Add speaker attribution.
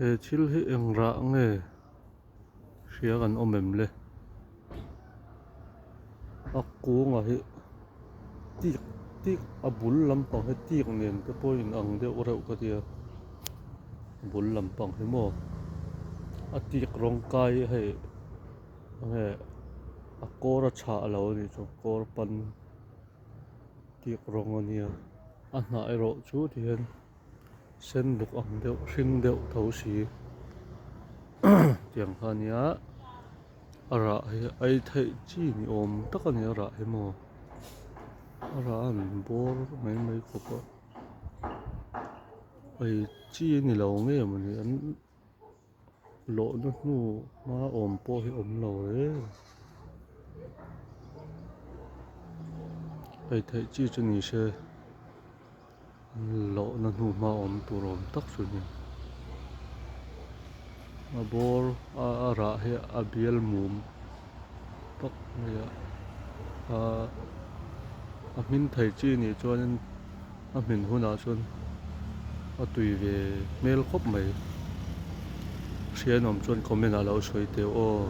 Speaker 1: He thil hi eng rah nge hria kan awm em le? A kungah hi tik tik a bul lampang hi tik nen te pawh a inang deuh reuh ka tia a bul lampang hi maw a tik rawng kai hei enge a kawr a chhah lo a nih chu kawr pan tik rawng a nia a hnah erawh chu tihian sen buk ang deuh hring deuh tho si tiang kha a nia a rah hi ei theih chi ni awm tak a ni a rah hi maw a rah a han bawr mai mai khawp a ei chi a ni lo nge mawni an lawhna hnu hma awm pawh hi awm lo reng ei theih chi chu ni se lawhna hnu hma awm tur awm tak chu a ni a bawr a rah hi a bial mum tak mai a ahh a hmin thei chi nih chuanin a hmin hunah chuan a tui ve hmel khawp mai hriain awm chuan comment ah lo sawi teh aw.